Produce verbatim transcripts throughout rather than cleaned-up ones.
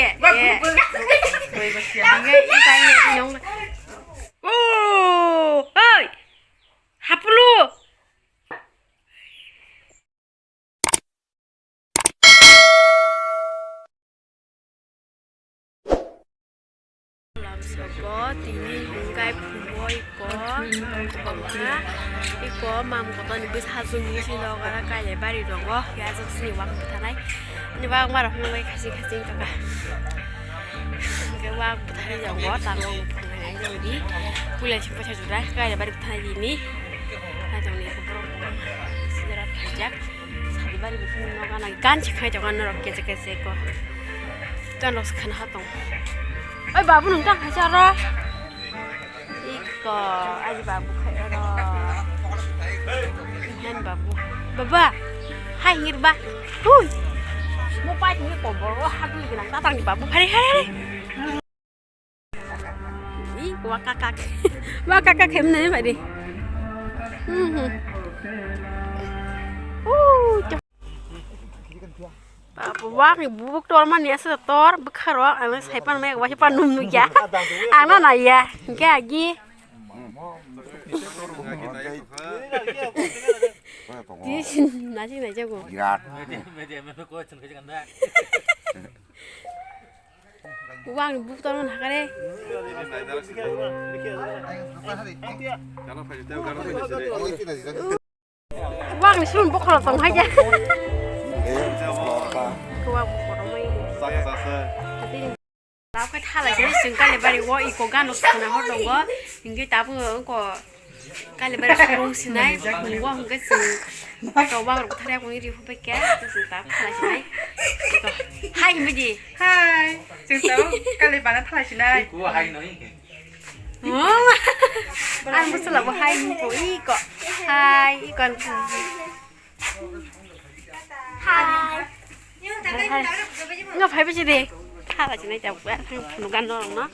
Eh, eh. Hingke itai nong. Oh, oi. Hapulu. Lamsogo tini hwnkhai phungo iko, iko ma, iko mam kotor ni bwsa hachung ni silo gara kailai bari tongo, ya jok sini wak bwthanai, ni wak ma rok hwnwi khasing khasing kaka, hwnkhe wak bwthanai tongo, tango phungo nai jodi, puila si bwsa juda kailai bari bwthanai dini, na tongni iko borok sijara phaijak. Sadi bari bisingo nogo nang ganchi khai tongo norok kese kese ko. Ganrok se khana ha tong. Oi babu nung tang hai charo. Iko aji babu khai oro. Hen babu. Baba. Hai hir ba. Hui. Mo pai ni ko boro ha dul gina ta tang ni babu. Hari hari. Ih, wak kak kak. Wak kak kak hem nai bai de. Hmm, hmm. Uh, cok. Babu, wak ni bubuk tor mani asa tor, bwkha rok, ang sai pan mai, wak pan num nukya. Ang na naiya, hingke agi. Di sin, nasi nai jago. Birat. Wang ni buk tolong hakare. Wang ni sun bokol tong hai ya. Wang bokol mai. Tabo khe thala sini sing kale bari wo iko gano suna hor dongo. Hingke tabo ko Kale bara surung sinai, nungwa hingke chwng tobang rok thari akuni ri hupai khe, chwng ta khala sinai. Hai himidi. Hai, chwng ta kale bana thala sinai. Kuwa hai noi. Oh, ang bwsala bo hai himko iko. Hai, iko ang. Hai. Hai, hai. Nga phai bisi de. Khala sinai ta, phunu gan no no.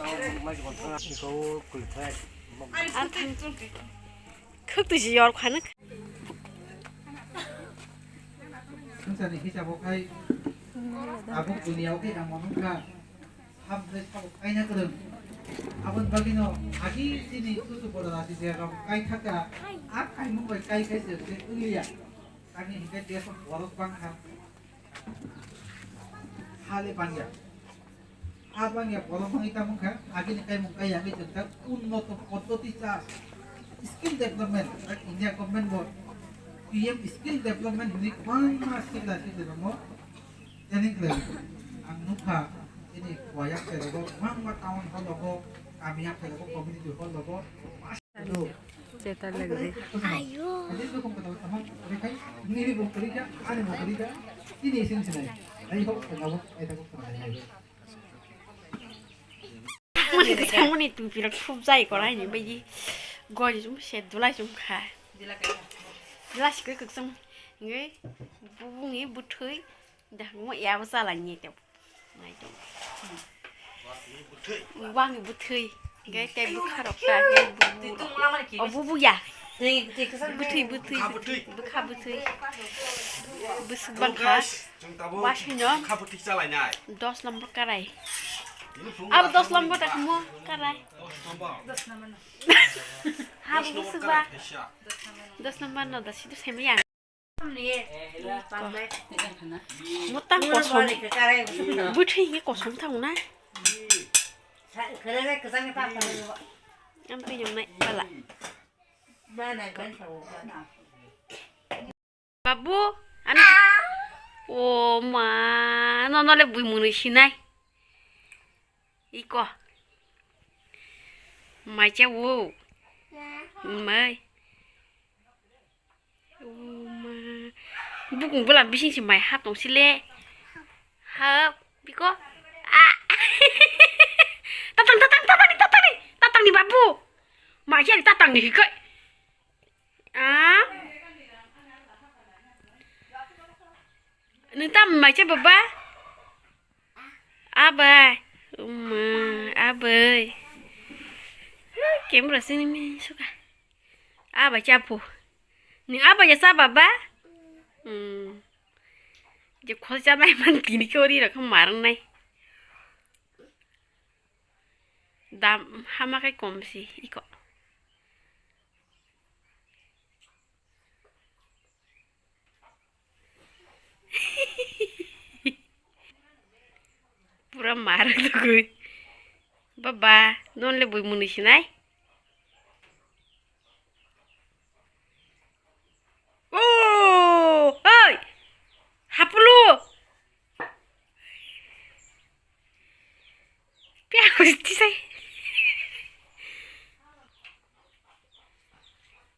Ar thang. Khwtwi se yor khana. Swngcharni hisabo khai abo buini yago khe ang manukha, sab bai sabo kaina kwrwng. Aboni bagwino agi chini chuchu bora rati je rok kai thaka, a kaimung bai kai khai se se wngliya. Tamni hinkhe desh o borok bangkha. Hale bangya. A bangya borok wngwi tamo kha, agini kaimung kaya wngwi chwng tak unnoto poddoti cha skill development, tak India government bo P M skill development hinwi kwbangma sikla sikli rokno training khlai. Ang nukha, ini Koyak se rogo, kwbangma town hall rogo, kami yak se rogo, community hall rogo. Chetar lagde. Ayo. Mani bwsangmani tupirok thupjai koraini baidi gori jum se dulai jum kha. Dulai sikri kwchwng ngi bubungni bwthwi. Dah, mo ya bo chala ni te. Nai te. Wang bwthwi. Ge te bwkha rok ta, ge bubu rok. O bubu ya. Bwthwi, bwthwi. Bwkha bwthwi. Bwswk bangkha. Wasino. Dos number karai. Abo dos number ta mo karai. Ha, bwswk ba. Dos number no da sidu semi ya. Motang kosong. Bwthwi hwnwi kosong thang na. Ang twi nang nai bala. Babu, ano. O ma, no, no le bui mwnwi sinai. Iko. Mai cha wo. Mai. Uma. Bukung bwla bising si mai hap tong sile. Hap biko. Ah. Tatang, tatang, tatang ni, tatang ni, tatang ni babu. Mai cha ni tatang ni hikai. Ah. Nung tam mai cha baba. Abai. Uma, abai. Camera sini mi suka. Aba chapu. Ning aba ya sa baba? Hmm. Je khol cha nai man tini kori ra kham marang nai. Dam hama khe kom si iko. Pura marak tugui. Baba, non le bui muni sinai. Oh, oi. Hapulu. Pia kusti sai.